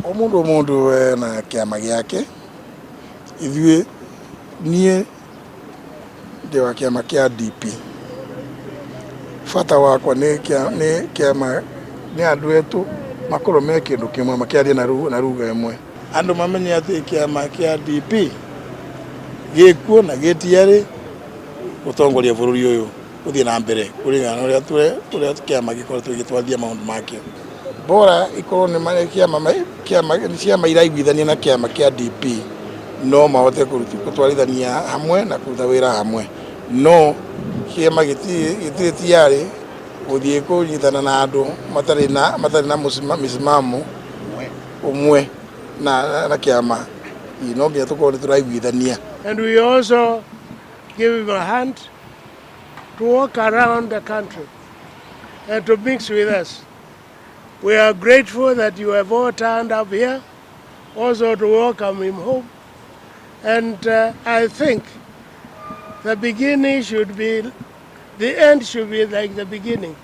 O mũndũ o mũndũ na kĩama gĩake. Ithuĩ, niĩ ndĩ wa kĩama kĩa DP. Bata wakwa nĩ kĩama, nĩ andũ etũ makorwo me kĩndũ kĩmwe, makĩaria na ruga ĩmwe. Andũ mamenye atĩ kĩama kĩa DP gĩkuo na gĩtiarĩ gũtongoria bũrũri ũyũ gũthiĩ na mbere kũringana na ũrĩa ũrĩa kĩama gĩkoretwo gĩgĩtwarithia maũndũ makĩo. Bora ikorwo nĩ kĩama kĩama ciama iraiguithania na kĩama kĩa DP, no mahote gũtwarithania hamwe na kũruta wĩra hamwe, no kĩama gĩtirĩ tayari gũthiĩ kũnyitana na andũ matarĩ na mĩsimamo ũmwe na kĩama. No nginya tũkorwo nĩ tũraiguithania. And we also give him a hand to walk around the country and to mix with us. We are grateful that you have all turned up here, also to welcome him home. And I think the beginning should be, the end should be like the beginning.